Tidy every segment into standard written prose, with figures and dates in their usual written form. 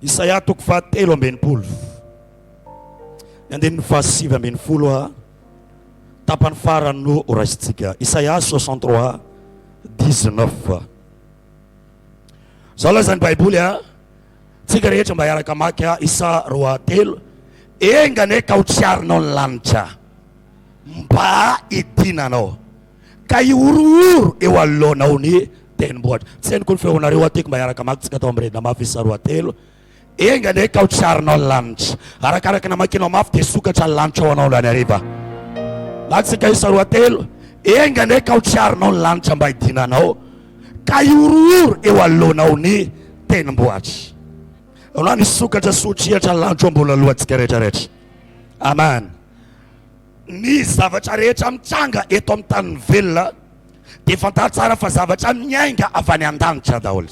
Isaia toko fahatelo amby 60. Ny andininy faha 19 a tapany farany no horaisintsika. Isaia 63 19. Zao lazain'ny Baiboly a. Tsika rehetra mba hiaraka hamaky a Isa roa telo. Enga anie ka ho tsiarinao ny lanitra mba hidinanao ka hihorohoro eo anoloanao ny tendrombohitra. Tsy henoko ny feonareo a, tiako mba hiaraka hamaky tsika atao miredona mafy Isa roa telo. Enga anie ka ho tsiarinao ny lanitra. Arakaraka ny amakianao mafy dia hisokatra ny lanitra ho anao androany hariva. Latsaka isa roa telo. Enga anie ka ho tsiarinao ny lanitra mba hidinanao ka hihorohoro eo anoloanao ny tendrombohitra. Androany hisokatra sy ho triatra ny lanitra eo ambony lohantsika rehetra rehetra. Amen. Ny zavatra rehetra mitranga eto amin'ny tanin'ny velona dia fantaro tsara fa zavatra miainga avy any an-danitra daholo.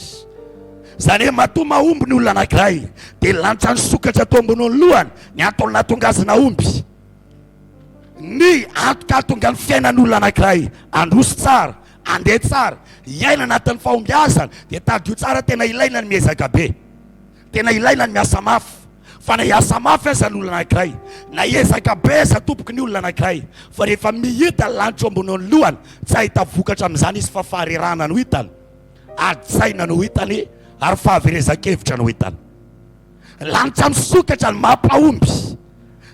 Izany hoe matoa mahomby ny olona anankiray dia lanitra nisokatra teo ambonin'ny lohany ny antony nahatonga azy nahomby. Ny antoka hahatonga ny fiainan'olona anankiray handroso tsara, handeha tsara, hiaina anatin'ny fahombiazana dia tadidio tsara tena ilaina ny miezaka be. Tena ilaina ny miasa mafy. Fa na hiasa mafy aza ny olona anankiray, na hiezaka be aza tompoko ny olona anankiray, fa rehefa mihita ny lanitra eo ambonin'ny lohany, tsy hahita vokatra amin'izany izy fa faharerahana no hitany, ady-tsaina no hitany, ary fahaverezan-kevitra no hitany. Lanitra misokatra ny maha-mpahomby,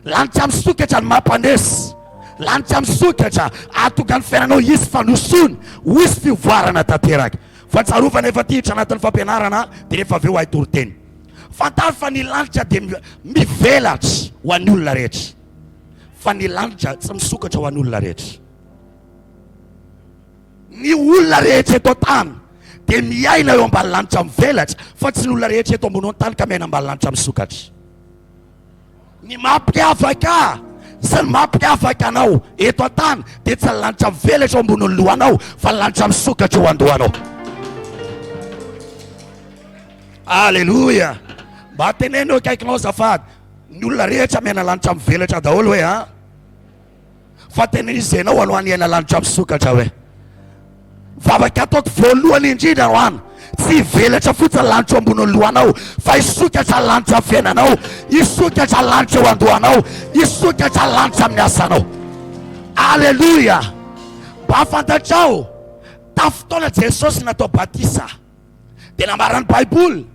lanitra misokatra ny maha-mpandresy, lanitra misokatra hahatonga ny fiainanao hisy fandrosoana, ho hisy fivoarana tanteraka. Fa tsarovana efa tihitra anatin'ny fampianarana dia rehefa avy eo ahay toriteny. Fantaro fa ny lanitra dia mivelatra ho an'ny olona rehetra. Fa ny lanitra tsy misokatra ho an'ny olona rehetra. Ny olona rehetra eto an-tany dia miaina eo ambany lanitra mivelatra, fa tsy ny olona rehetra eto ambonin'ny tany ka miaina ambany lanitra misokatra. Ny mampiavaka ahy sy ny mampiavaka anao eto an-tany dia tsy ny lanitra mivelatra eo ambonin'ny lohanao fa ny lanitra misokatra eo an-dohanao. Aleloia! Mba teneno eo akaikinao azafady. Ny olona rehetra miaina lanitra mivelatra daholo hoe a. Fa tena izy ianao aloha ny aina lanitra misokatra hoe. Vavaka ataoko voalohany indrindra aloha tsy hivelatra fotsiny lanitra eo ambonin'ny lohanao fa hisokatra lanitra amin'ny fiainanao, hisokatra lanitra eo an-dohanao, hisokatra lanitra amin'ny asanao. Aleloia! Mba fantatrao, tamin'ny fotoana Jesosy natao batisa dia nambaran'ny Baiboly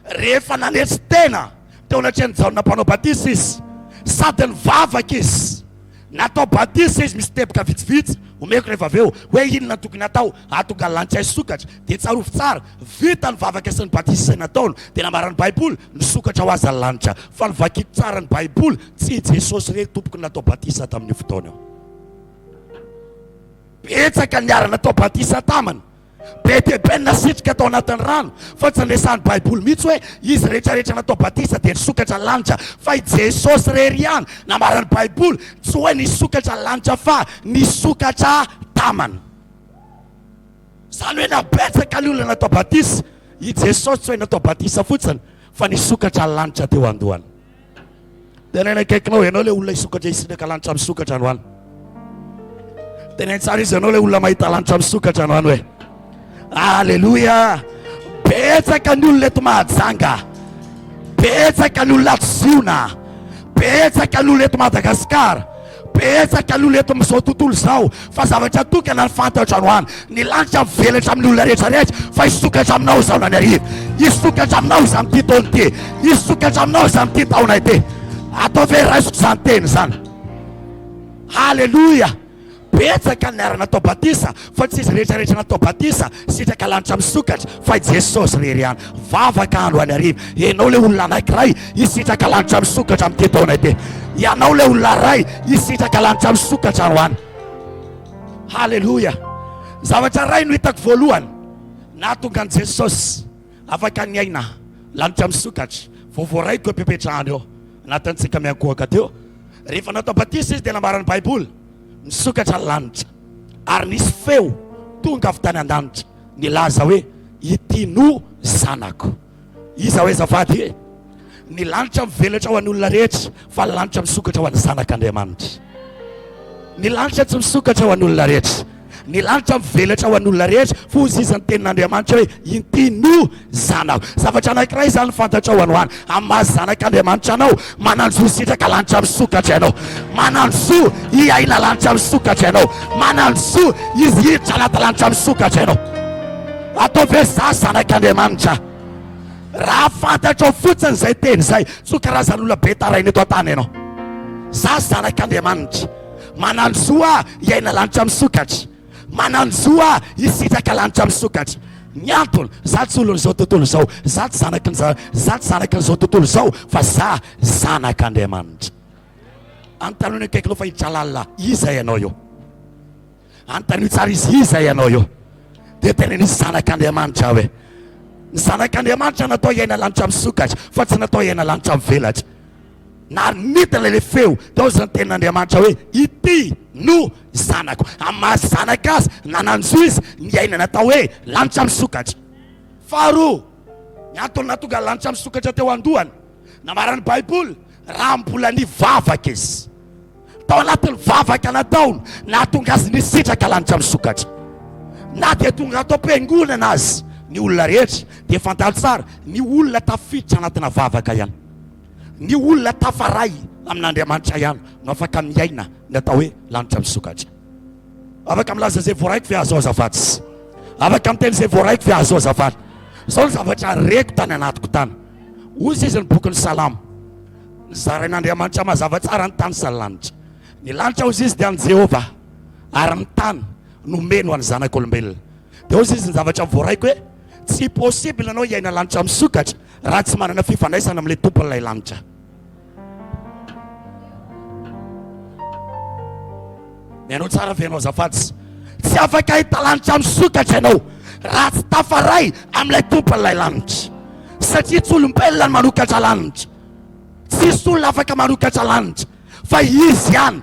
rehefa nanetry tena teo anatrehan'i Jaona mpanao batisa izy sady nivavaka izy. Natao batisa izy, misy teboka vitsivitsy omeko rehefa avy eo hoe inona no tokony hatao hahatonga ny lanitra hisokatra. Dia tsarovy tsara, vita ny vavaka sy ny batisa izay nataony, dia nambaran'ny Baiboly, nisokatra ho azy ny lanitra. Fa novakiko tsara ny Baiboly, tsy i Jesosy irery tompoko no natao batisa tamin'io fotoana io. Betsaka ny niara-natao batisa taminy. Be dia be ny nasitrika tao anatin'ny rano, fa tsy niresahan'ny Baiboly mihitsy hoe izy rehetra rehetra natao batisa dia nisokatra ny lanitra, fa i Jesosy irery ihany. Nambaran'ny Baiboly, tsy hoe nisokatra ny lanitra fa nisokatra tamany. Izany hoe na betsaka ny olona natao batisa, i Jesosy tsy hoe natao batisa fotsiny fa nisokatra ny lanitra teo an-dohany. Teneno akaikinao, ianao ilay olona hisokatra hisitraka lanitra misokatra androany. Teneno tsara izy, ianao ilay olona mahita lanitra misokatra androany hoe. Aleloia! Betsaka ny olona eto Mahajanga. Betsaka ny olona ato Ziona. Betsaka ny olona eto Madagasikara. Betsaka ny olona eto amin'izao tontolo izao fa zavatra tokana ny fantatro androany, ny lanitra mivelatra amin'ny olona rehetra rehetra fa hisokatra aminao izao na ny hariva, hisokatra aminao izany ity taona ity, hisokatra aminao izany ity taona ity. Ataovy hoe raisiko izany teny izany. Haleloia! Betsaka ny niara-natao batisa fa tsy izy rehetra rehetra natao batisa sitraka lanitra misokatra fa i Jesosy irery ihany. Vavaka andro any hariva. Ianao ilay olona anankiray hisitraka lanitra misokatra amin'ity taona ity. Ianao ilay olona iray hisitraka lanitra misokatra androany. Haleloia. Zavatra iray no hitako voalohany nahatonga an'i Jesosy afaka niaina lanitra misokatra. Vao voaraiko eo am-pipetrahana eo anatintsika miankohoka teo. Rehefa natao batisa izy dia nambaran'ny Baiboly nisokatra ny lanitra ary nisy feo tonga avy tany an-danitra nilaza hoe ity no zanako. Iza hoe azafady e? Ny lanitra mivelatra ho an'ny olona rehetra fa ny lanitra misokatra ho an'ny zanak'Andriamanitra. Ny lanitra tsy misokatra ho an'ny olona rehetra. Ny lanitra mivelatra ho an'olona rehetra, fa hoy izy ny tenin'Andriamanitra hoe, Inty no Zanako. Zavatra anankiray izany fantatrao anoany, amin'ny maha zanak'Andriamanitra anao, manan-jo hisitraka lanitra misokatra ianao. Manan-jo hiaina lanitra misokatra ianao. Manan-jo hiditra anaty lanitra misokatra ianao. Ataovy hoe za zanak'Andriamanitra. Raha fantatrao fotsiny izay teny izay, tsy ho karazan'olona be taraina eto an-tany ianao. Za zanak'Andriamanitra. Manan-jo aho hiaina lanitra misokatra. Manan-jo aho hisitraka lanitra misokatra. Ny antony, za tsy olon'izao tontolo izao, za tsy zanaky ny za tsy zanakin'izao tontolo izao, fa za zanak'Andriamanitra. Anontanio ny akaikinao fa i Jalal, iza ianao io? Anontanio tsara izy, iza ianao io? Dia teneno izy, zanak'Andriamanitra aho e. Ny zanak'Andriamanitra natao hiaina lanitra misokatra, fa tsy natao hiaina lanitra mivelatra. Na nidina ilay feo, dia hoy izany tenin'Andriamanitra hoe, Ity no zanako. Amin'ny maha zanaka azy, nanan-jo izy niaina ny atao hoe lanitra misokatra. Faharoa, ny antony nahatonga ny lanitra misokatra teo an-dohany, nambaran'ny Baiboly, raha mbola nivavaka izy. Tao anatin'ny vavaka nataony, nahatonga azy nisitraka lanitra misokatra. Na dia tonga ato am-piangonana aza ny olona rehetra, dia fantaro tsara, ny olona tafiditra anatina vavaka ihany. Ny olona tafaray amin'Andriamanitra ihany no afaka miaina ny atao hoe lanitra misokatra. Afaka milaza izay voaraiko ve azo azafady? Afaka miteny izay voaraiko ve azo azafady? Izao ny zavatra reko tany anatiko tany. Hoy izy ny bokin'ny Salamo. Nozarain'Andriamanitra mazava tsara ny tany sy ny lanitra. Ny lanitra hoy izy dia an'i Jehovah ary ny tany nomeny ho an'ny zanak'olombelona. Dia hoy izy ny zavatra voaraiko hoe tsy possible ianao hiaina lanitra misokatra Raha tsy manana fifandraisana amin'ilay tompon'ilay lanitra. Mihaino tsara ve ianao azafady? Tsy afaka hahita lanitra misokatra ianao raha tsy tafaray amin'ilay tompon'ilay lanitra. Satria tsy olombelona ny manokatra lanitra. Tsisy olona afaka manokatra lanitra. fa Izy ihany,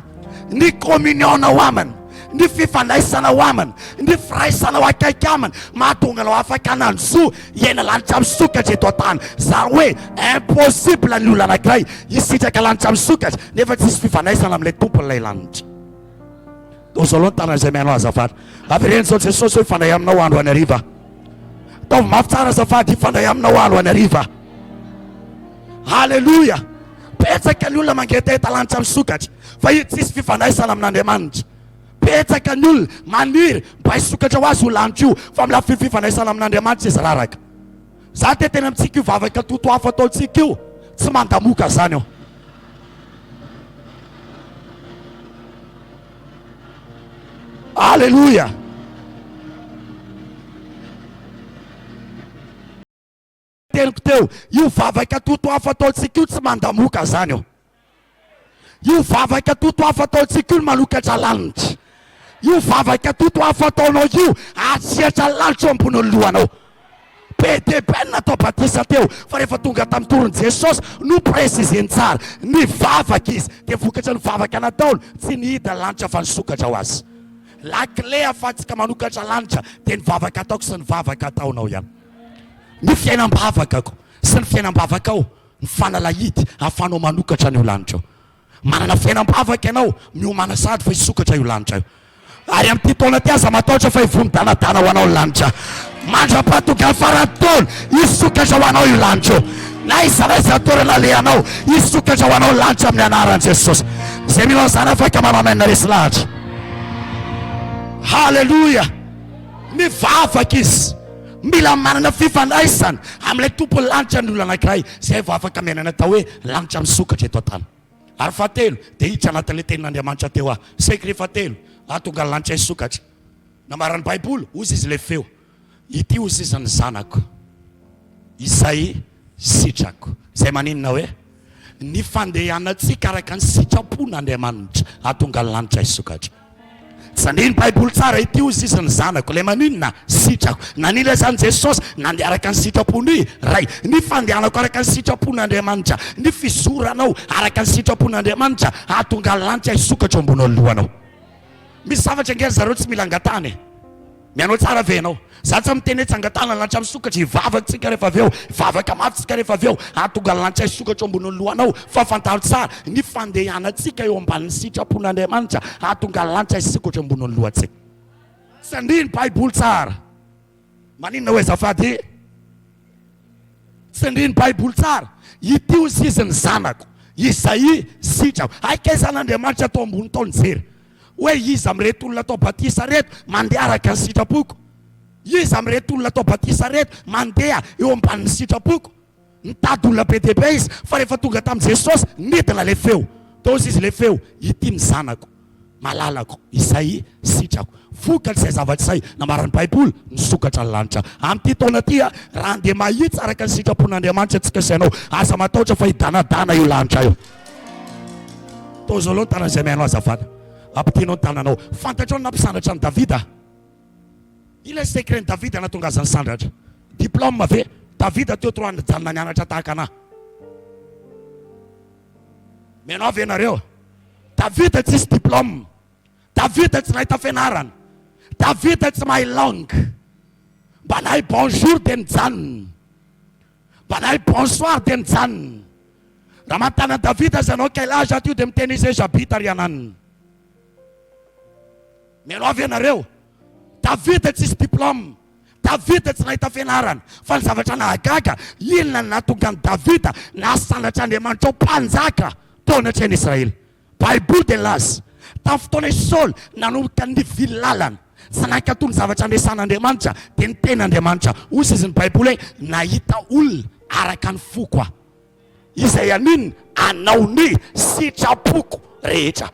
ny communion-nao Aminy, ny fifandraisanao Aminy, ny firaisanao akaiky Aminy, mahatonga anao afaka hananjo hiaina lanitra misokatra eto an-tany. Zary hoe impossible ny olona anankiray hisitraka lanitra misokatra nefa tsisy fifandraisana amin'ilay Tompon'ilay lanitra. Tozo aloha ny tanana izay mihaino azafady. Avereno izao Jesosy hoe hifandray aminao andro any hariva. Ataovy mafy tsara azafady hifandray aminao andro any hariva. Haleloia! Betsaka ny olona mangetaheta lanitra misokatra fa izy tsisy fifandraisana amin'Andriamanitra. Betsaka ny olona maniry mba hisokatra ho azy io lanitra io fa mila fifandraisana amin'Andriamanitra izy raraka. Za te tena amintsika io vavaka toto hafa ataontsika io tsy mandamoka zany io. Aleloia! Teniko teo, io vavaka toto hafa ataontsika io tsy mandamoka zany io. Io vavaka toto hafa ataontsika io no manokatra lanitra. Io vavaka toto hafa ataonao io hatsiatra lanitra eo ambonin'ny lohanao. Be dia be ny natao batisa teo fa rehefa tonga tamin'ny torin'i Jesosy no préciseny tsara. Nivavaka izy dia vokatra ny vavaka nataony tsy nihida lanitra fa nisokatra ho azy. La clé ahafahantsika manokatra lanitra dia ny vavaka ataoko sy ny vavaka ataonao ihany. Ny fiainam-bavakako sy ny fiainam-bavakao ny fanalahidy ahafahanao manokatra an'io lanitra io. Manana fiainam-bavaka ianao, miomàna sahady fa hisokatra io lanitra io. Ary amin'ity taona ity aza matahotra fa hivony-danadana ho anao ny lanitra. Mandra-pahatonga faran'ny taona, hisokatra ho anao io lanitra io. Na aiza na aiza toerana alehanao, hisokatra ho anao ny lanitra amin'ny anaran'i Jesosy. Izay mino an'izany afaka manao amen resy lahatra. Haleloia! Mivavaka izy. Mila manana fifandraisana amin'ilay Tompon'ny lanitra ny olona anankiray, izay vao afaka miaina ny atao hoe lanitra misokatra eto an-tany. Ary fahatelo, dia hiditra anatin'ilay tenin'Andriamanitra teo aho. Secret fahatelo, hahatonga ny lanitra hisokatra. Nambaran'ny Baiboly, hoy izy ilay feo, Ity hoy izy ny zanako, izay sitrako. Izay maninona hoe? Ny fandehanantsika araka ny sitrapon'Andriamanitra hahatonga ny lanitra hisokatra. Tsindrio ny Baiboly tsara, ity hoy izy ny zanako, ilay maninona? Sitrako. Nanina izany Jesosy? Nandeha araka ny sitrapon'ny Ray. Ny fandehanako araka ny sitrapon'Andriamanitra, ny fizoranao araka ny sitrapon'Andriamanitra hahatonga ny lanitra hisokatra eo ambonin'ny lohanao. Misy zavatra ange ry zareo tsy mila angatahana e. Mihaino tsara ve ianao? Za tsy miteny hoe tsy angatahana ny lanitra misokatra, hivavaka tsika rehefa avy eo, hivavaka mafy tsika rehefa avy eo, hahatonga ny lanitra hisokatra eo ambonin'ny lohanao, fa fantaro tsara, ny fandehanantsika eo ambanin'ny sitrapon'Andriamanitra, hahatonga ny lanitra hisokatra eo ambonin'ny lohantsika. Tsindrio ny Baiboly tsara. Maninona hoe azafady? Tsindrio ny Baiboly tsara. Ity hozy izy ny zanako. Izay sitrako. Haikaizan'Andriamanitra tao ambony tao nijery. Hoe iza amin'ireto olona atao batisa ireto mandeha araka ny sitrapoko? Iza amin'ireto olona atao batisa ireto mandeha eo ambanin'ny sitrapoko? Nitady olona be dia be izy, fa rehefa tonga tamin'i Jesosy, nidina ilay feo. Tao izy ilay feo, Ity ny Zanako malalako, izay sitrako. Vokatr'izay zavatra izay, nambaran'ny Baiboly, nisokatra ny lanitra. Amin'ity taona ity, raha handeha mahitsy araka ny sitrapon'Andriamanitra antsika sy ianao, aza matahotra fa hidanadana io lanitra io. Toa izao aloha ny tanan'izay mihaino azafady. Ampitianao ny tananao. Fantatrao ny nampisandratra an'i Davida? Ilay secret-n'i Davida nahatonga azy nisandratra. Diplôme ve? Davida teo tro nijanona nianatra tahaka anah. Mianao ve nareo? Davida tsisy diplôme. Davida tsy nahita fianarana. Davida tsy mahay langue. Mba nahay bonjour dia nijanona. Mba nahay bonsoir dia nijanona. Raha manontany an'i Davida aza ianao quel âge aty io dia miteny izy hoe j'habite ry ananona. Mihaino avy ianareo. Davida tsisy diplôme. Davida tsy nahita fianarana. Fa ny zavatra nahagaga, inona no nahatonga an'i Davida nahasandratr'Andriamanitra ho mpanjaka teo anatrehan'i Israely? Baiboly dia nilaza, tamin'ny fotoana i Saoly nanomboka nivily lalana, tsy nankatò ny zavatra niresahan'Andriamanitra, dia niteny Andriamanitra. Hoy izy ny Baiboly hoe, nahita olona araka ny foko aho. Izay amin anao ny sitrapoko rehetra.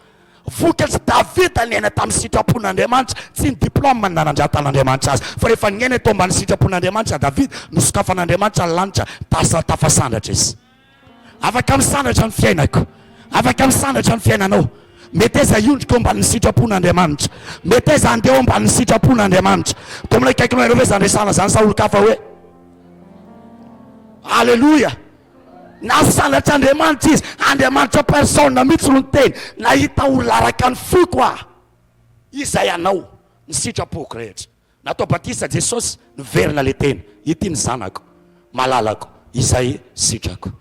Vokatry Davida niaina tamin'ny sitrapon'Andriamanitra, tsy ny diplôme no nanandratan'Andriamanitra azy, fa rehefa niaina teo ambany sitrapon'Andriamanitra Davida, nosokafan'Andriamanitra ny lanitra, tasa tafasandratra izy. Afaka misandratra ny fiainako, afaka misandratra ny fiainanao. Meteza hiondrika eo ambanin'ny sitrapon'Andriamanitra. Meteza handeha eo ambanin'ny sitrapon'Andriamanitra. Domina akaikinao ianao ve izany resahana izany sa olon-kafa hoe? Aleloia! Nasanatr'Andriamanitra izy. Andriamanitra personne mihitsy no niteny. Nahita olona araka ny foko aho. Izay hanao ny sitrapoko rehetra. Natao batisa Jesosy, niverina ilay teny. Ity ny zanako malalako izay sitrako.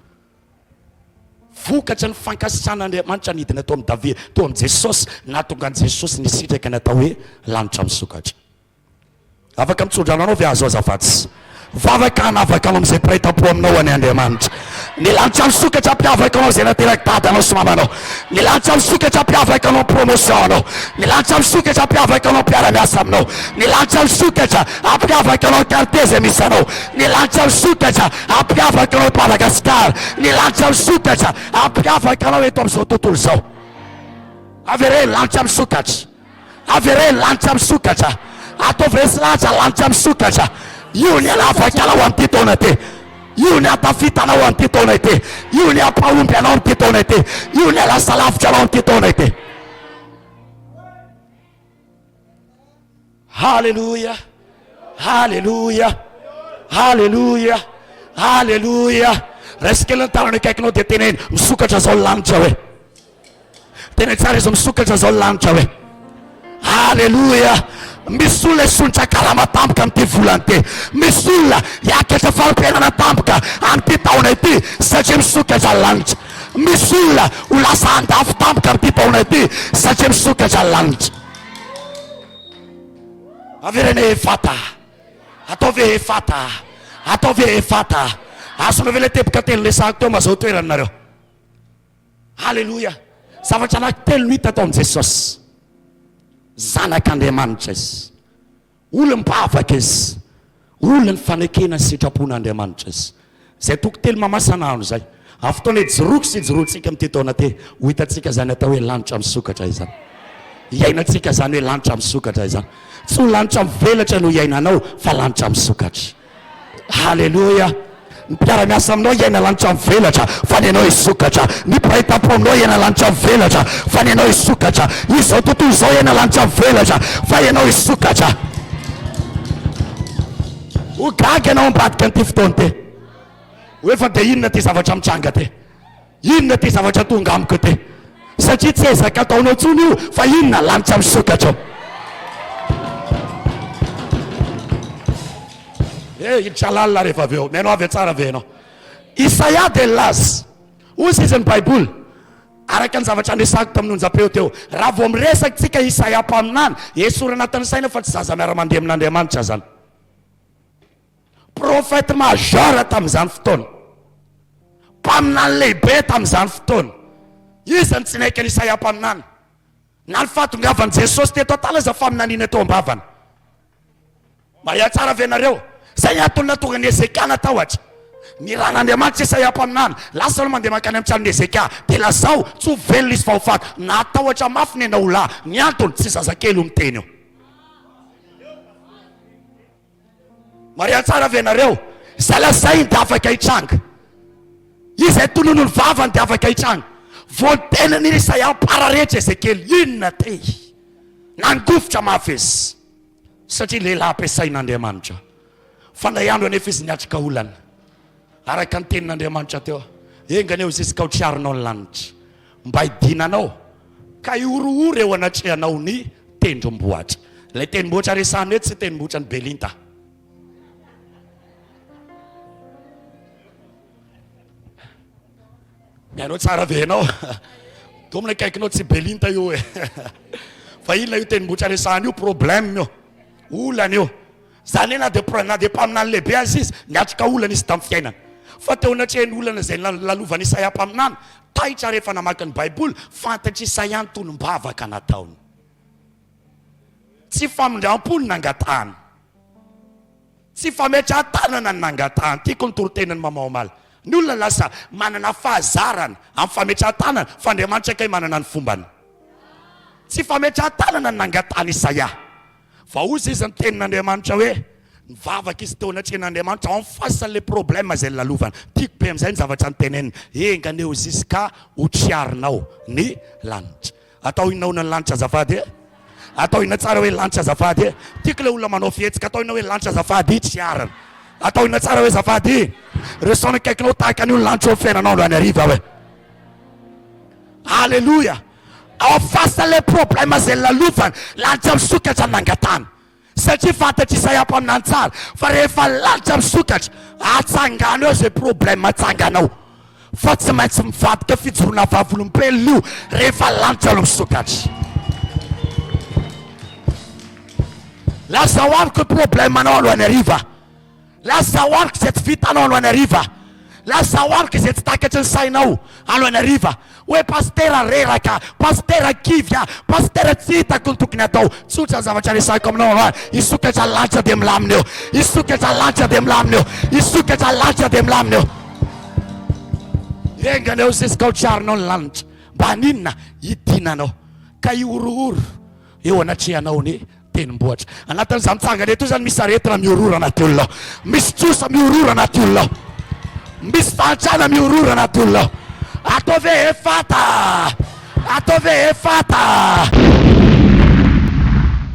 Vokatry ny fankasitrahan'Andriamanitra nidina teo amin'i Davida, teo amin'i Jesosy, nahatonga an'i Jesosy nisitraka ny atao hoe lanitra misokatra. Afaka mitsodrano anao ve azo azafady? Vavaka hanavaka anao amin'izay mpiray tampo aminao anie Andriamanitra. Ny lanitra misokatra hampiavaka anao izay naterak'i dadanao sy mamanao. Ny lanitra misokatra hampiavaka anao promotion anao. Ny lanitra misokatra hampiavaka anao mpiara-miasa aminao. Ny lanitra misokatra hampiavaka anao quartier izay misy anao. Ny lanitra misokatra hampiavaka anao eto Madagasikara. Ny lanitra misokatra hampiavaka anao eto amin'izao tontolo izao. Avereno lanitra misokatra. Avereno lanitra misokatra. Ataovy resy lahatra lanitra misokatra. Io ny hanafaka anao amin'ity taona ity. Io ny hahatafita anao amin'ity taona ity. Io ny hampahomby anao amin'ity taona ity. Io ny halasa lavitra anao amin'ity taona ity. Haleloia. Haleloia. Haleloia. Haleloia. Raiso kely ny tanana akaikinao dia teneno misokatra izao ny lanitra hoe. Tena tsara izy misokatra zao ny lanitra hoe. Aleloia. Misy olona hisondrotra karama tampoka amin'ity volana ity. Misy olona hiakatra fari-piainana tampoka amin'ity taona ity satria misokatra ny lanitra. Misy olona ho lasa handafy tampoka amin'ity taona ity satria misokatra ny lanitra. Avereno Efata. Ataovy Efata. Ataovy Efata. Azonao ve ilay teboka telo resahako teo mazao toerana nareo? Aleloia! Zavatra anankitelo no hita tao amin'i Jesosy. Zanak'Andriamanitra Izy. Olom-bavaka Izy. Olon'ny fanekena ny sitrapon'Andriamanitra Izy. Izay toko telo mamasana andro izay. Amin'ny fotoana ijoroako sy ijoroantsika amin'ity taona ity, ho hitantsika izany atao hoe lanitra misokatra izany. Hiainantsika izany hoe lanitra misokatra izany. Tsy ho lanitra mivelatra no hiainanao fa lanitra misokatra. Haleloia! Ny mpiara-miasa aminao hiaina lanitra mivelatra, fa ny anao hisokatra. Ny mpiray tampo aminao hiaina lanitra mivelatra, fa ny anao hisokatra. Izao tontolo izao hiaina lanitra mivelatra, fa ianao hisokatra. Ho gaga ianao ambadika an'ity fotoana ity. Hoe fa dia inona ity zavatra mitranga ity? Inona ity zavatra tonga amiko ity? Satria tsy ezaka ataonao intsony io fa inona? Lanitra misokatra ao. Eh, hiditra lalina rehefa avy eo. Mihaino avy tsara ve ianao? Isaia dia nilaza, hoy izy ny Baiboly. Araka ny zavatra niresahako tamin'ny onjam-peo teo, raha vao miresaka tsika Isaia mpaminany, esory anatin'ny saina fa tsy zaza miara-mandeha amin'Andriamanitra zany. Prophète majeur tamin'izany fotoana. Mpaminany lehibe tamin'izany fotoana. Iza no tsy niaiky an'i Isaia mpaminany? Na ny fahatongavan'i Jesosy teto an-tany aza faminaniana teo am-bavany. Mahia tsara ve nareo? Zay ny antony nahatonga an'i Hezekia natahotra. Niran'Andriamanitra Isaia mpaminany, lasa aloha mandeha mankany amin'ny tranon'i Hezekia, dia lazao, tsy ho velona izy fa ho faty. Natahotra mafy ny anao lahy. Ny antony, tsy zazakely io miteny io. Mahia tsara ve nareo? Izay lazainy dia afaka hitranga. Izay tononon'ny vavany dia afaka hitranga. Vao nitenen'i Isaia mpararetra Ezekiela, inona ty? Nangovitra mafy izy. Satria lehilahy ampiasain'Andriamanitra. Fa indray andro anefa izy niatrika olana. Araka ny tenin'Andriamanitra teo, enga anie ho zezika ho tsiaronao ny lanitra, mba hidinanao ka hihorohoro eo anatrehanao ny tendrombohitra. Ilay tendrombohitra resahina eto tsy tendrombohitra ny Belinta. Mihaino tsara ve ianao? Domina akaikinao tsy Belinta io e. Fa inona io tendrombohitra resahana io? Problème io. Olana io. Zany hoe na dia na dia mpaminany lehibe aza izy, niatrika olana izy tamin'ny fiainana. Fa teo anatrehan'ny olana izay lalovan'i Isaia mpaminany, taitra rehefa namaky ny Baiboly, fantatr'i Isaia ny tonom-bavaka nataony. Tsy famindram-po no nangatahany. Tsy fametrahan-tanana no nangatahany. Tiako ny toritenin'i Mama omaly. Ny olona lasa manana fahazarana amin'ny fametrahan-tanana, fa Andriamanitra kay manana ny fombany. Tsy fametrahan-tanana no nangatahan'i Isaia. Fa hozy izy ny tenin'Andriamanitra hoe, nivavaka izy teo anatrehan'Andriamanitra en face an'ilay problème izay nilalovany. Tiako be amin'izay ny zavatra noteneniny. Enga anie hozy izy ka ho triarinao ny lanitra. Atao inona hono ny lanitra azafady e? Atao inona tsara hoe lanitra azafady e? Tiako ilay olona manao fihetsika, atao inona hoe lanitra azafady? Tsy arina. Atao inona tsara hoe azafady? Resaho ny akaikinao tahaka an'io ny lanitra eo amin'ny fiainanao androany hariva hoe. Alléluia. En face an'ilay problème izay lalovana, lanitra misokatra ny nangatahana. Satria fantatr'i Isaia mpaminany tsara fa rehefa lanitra misokatra, atsangano eo izay problème atsanganao. Fa tsy maintsy mivadika fijoroana vavolombelona io rehefa lanitra no misokatra. Lazao amiko ny problème anao androany hariva. Lazao amiko izay tsy vitanao androany hariva. Lazao amiko izay tsy takatry ny sainao androany hariva. Hoe pasitera reraka, pasitera kivy aho, pasitera tsy hitako ny tokony hatao. Tsotra ny zavatra resahiko aminao androany. Hisokatra lanitra dia milamina eo. Hisokatra lanitra dia milamina eo. Hisokatra lanitra dia milamina eo. Enga anie ho sesika ao tsiaronao ny lanitra. Mba haninona? Hidinanao ka hihorohoro eo anatrehanao ny Tenim-bohitra. Anatin'izany mitsangana eto izany misy aretina mihorohoro anaty olona ao. Misy trosa mihorohoro anaty olona ao. Misy fahantrana mihorohoro anaty olona ao. Ataovy hoe Efata! Ataovy hoe Efata!